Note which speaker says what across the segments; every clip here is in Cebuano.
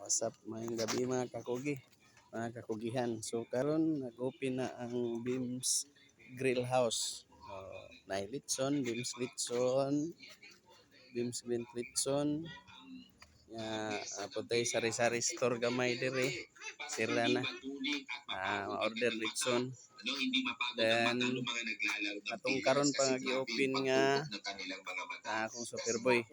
Speaker 1: What's up, maayong gabii, mga kakugi, mga kakugihan. So karon nag-open na ang Beams Grill House. Naay litson, Beams litson, Beams Grill litson. Ya, uh, sari-sari store gamay diri. Sira na. Order litson. Then atong karon pa nga gi-open nga akong superboy.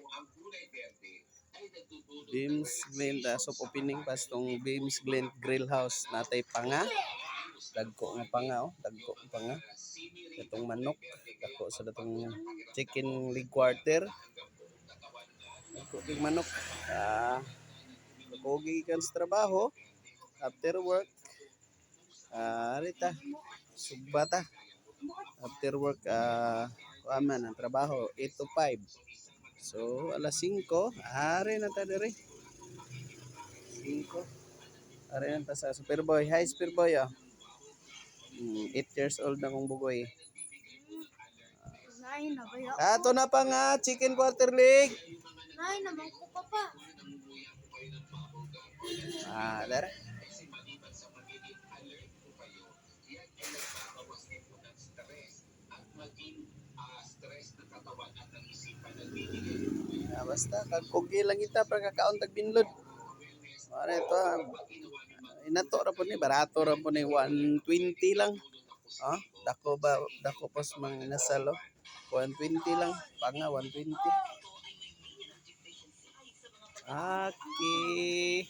Speaker 1: Beams Glen, soft opening pas tong Beams Glen Grill House. Natay panga. Dagko nga panga oh, dagko nga panga. Itong manok, dako sa datong chicken leg quarter. Dagko kay manok. Kugi kan sa trabaho after work. Rita, sugba ta. After work, kuan man ang trabaho 8 to 5. So alas 5, ari na ta diri. 5. Ari na ta sa Superboy. Hi, Superboy, oh. 8 years old na kong bugoy.
Speaker 2: Nine na ba ya?
Speaker 1: Ah, ato na pa nga chicken quarter leg.
Speaker 2: Nine naman ko pa pa.
Speaker 1: Ah, dara. Ah, basta kagkugi lang kita para kakaon tag binlod. Mara ito ah. Inato ra po ni, barato ra po ni, 120 lang. Ah, dako ba, dako pos mga inasal oh. 120 lang, panga 120. Okay.